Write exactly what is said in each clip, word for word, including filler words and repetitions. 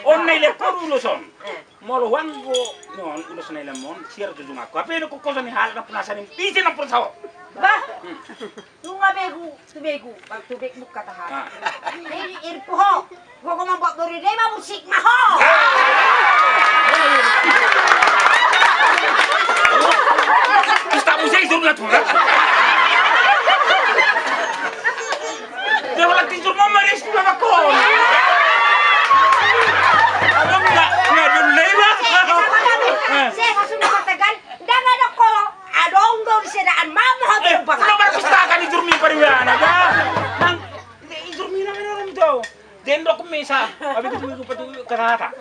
On na ilehon ulos on. Molo huanggo on ulos na ilehon on, siar jujung au. Hape do kokosa ni halak na punasa ni, ise na punasa ho? Bah. Nunga begu, tu begu, tu begu mungka tahan. Jadi irpu ho. Gogo mambuat boru de ma musik ma ho. Pesta musik suruh na tulang. Dia orang tidur mama di sebelah bakon. Abang nggak nggak dulu lagi bang. Saya langsung katakan, nda nggak ada kolo. Adong do di sedaan mama ho. Eh, lo berpesta kan di jurmi pariwana, bang. Nang, di jurmi nang ada orang tahu. Dendok misa, abis itu minggu patu kata.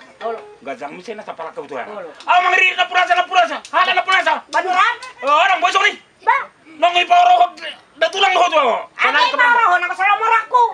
Gajang misa na sapalak kebutuhan. Awa mangiri na punasa, na punasa, halak na punasa. Baduran? Orang bosok ni. Ba. Nong i paorohon, da tulang ho tu awa. Ate paorohon, nang solo morakku.